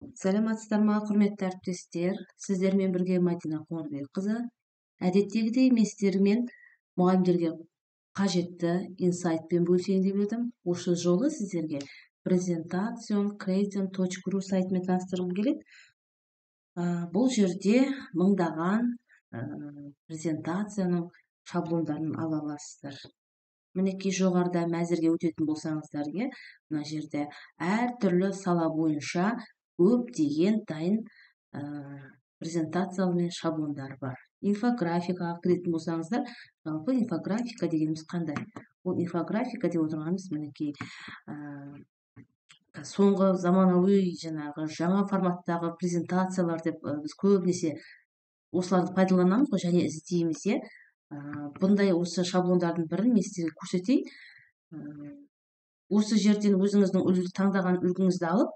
Сәлеметсіздер ма, құрметті әріптестер! Сіздермен бірге Мадина Қоңырбекқызы. Әдеттегідей, мен сіздермен мұғалімдерге қажетті инсайтпен бөлісейін деп едім. Осы жолы сіздерге presentation.creation.ru сайтымен таныстырғым келеді. Бұл жерде мыңдаған презентацияның шаблондарын ала аласыздар. Мінекей, жоғарыда мәзірге өтетін болсаңыздар, иә, мына жерде әртүрлі сала бойынша көптеген дайын презентациялар мен шаблондар бар. Инфографикаға кіретін болсаңыздар, жалпы инфографика дегеніміз қандай? Ол инфографика деп отырғанымыз, мінекей, соңғы заманауи, жаңағы жаңа форматтағы презентациялар деп біз көбінесе осыларды пайдаланамыз ғой және іздейміз, иә. Бұндай осы шаблондардың бірін мен сіздерге көрсетейін. Осы жерден өзіңіздің таңдаған үлгіңізді алып,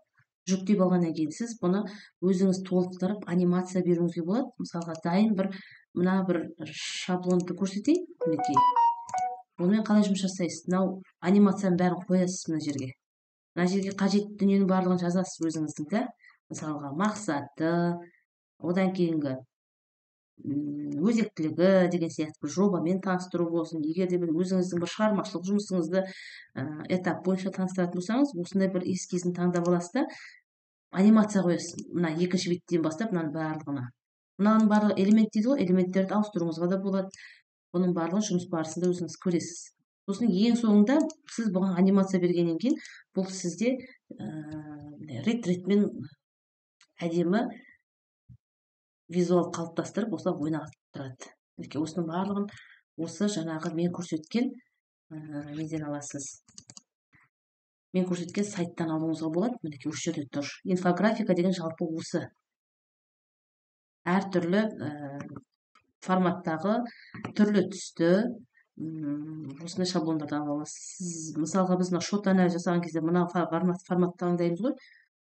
жүктеп алғаннан кейін сіз бұны өзіңіз толықтырып, анимация беруіңізге болады. Мысалға, дайын бір мына бір шаблонды көрсетейін. Мінекей, бұнымен қалай жұмыс жасайсыз? Мынау анимацияның бәрін қоясыз мына жерге. Мына жерге қажетті дүниенің барлығын жазасыз өзіңіздің да, мысалға, мақсаты, одан кейінгі өзектілігі деген сияқты, бір жобамен таныстыру болсын. Егер де бір өзіңіздің бір шығармашылық жұмысыңызды этап бойынша таныстыратын болсаңыз, осындай бір эскизін таңдап аласыз да, анимация қоясыз. Мына екінші беттен бастап мынаның барлығына, мынаның барлығы элемент дейді ғой, элементтерді ауыстыруыңызға да болады. Бұның барлығын жұмыс барысында өзіңіз көресіз. Сосын ең соңында сіз бұған анимация бергеннен кейін бұл сізде рет ретімен әдемі визуал қалыптастырып, осылай ойнап тұрады. Мінекей, осының барлығын осы жаңағы мен көрсеткен неден аласыз, мен көрсеткен сайттан алуыңызға болады. Мінекей, осы жерде тұр. Инфографика деген жалпы осы әртүрлі форматтағы, түрлі түсті осындай шаблондарды ала аласыз. Мысалға, біз мына шот анализ жасаған кезде мына формат таңдаймыз ғой.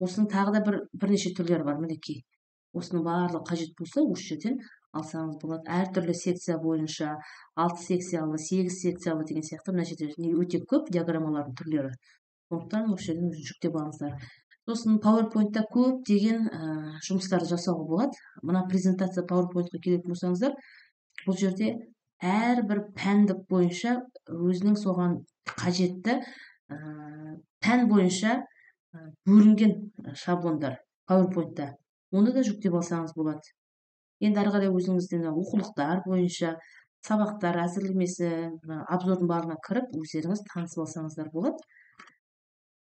Осының тағы да бірнеше түрлері бар. Мінекей, осының барлығы қажет болса, осы жерден алсаңыз болады. Әртүрлі секция бойынша, алты секциялы, сегіз секциялы деген сияқты, мына жерде өте көп диаграммалардың түрлері, сондықтан осы жерден жүктеп алыңыздар. Сосын PowerPoint-та көптеген жұмыстарды жасауға болады. Мына презентация PowerPoint-қа келетін болсаңыздар, бұл жерде әрбір пәндік бойынша өзінің соған қажетті пән бойынша бөлінген шаблондар PowerPoint-та, оны да жүктеп алсаңыз болады. Енді ары қарай өзіңізден оқулықтар бойынша сабақтар әзірлемесі, обзордың барлығына кіріп, өздеріңіз танысып алсаңыздар болады.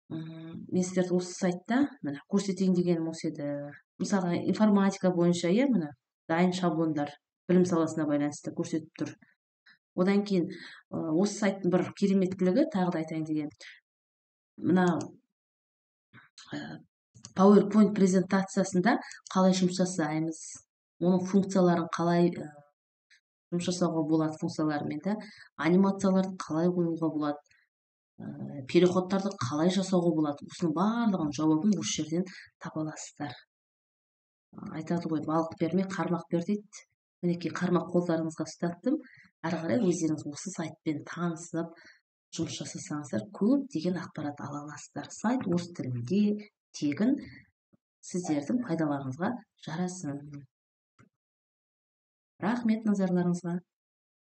Мен сіздерді осы сайтта, міне, көрсетейін дегенім осы еді. Мысалға, информатика бойынша, иә, міне, дайын шаблондар білім саласына байланысты көрсетіп тұр. Одан кейін осы сайттың бір кереметтілігі, тағы да айтайын деген, мына PowerPoint презентациясында қалай жұмыс жасаймыз, оның функцияларын қалай жұмыс жасауға болады, функцияларымен да, анимацияларды қалай қоюға болады, переходтарды қалай жасауға болады, осының барлығының жауабын осы жерден таба аласыздар. Айтады ғой, балық берме, қармақ бер дейді. Мінекей, қармақ қолдарыңызға ұстаттым. Әрі қарай өздеріңіз осы сайтпен танысып, жұмыс жасасаңыздар, көптеген ақпарат ала аласыздар. Сайт орыс тілінде, тегін, сіздердің пайдаларыңызға жарасын. Рахмет назарларыңызға.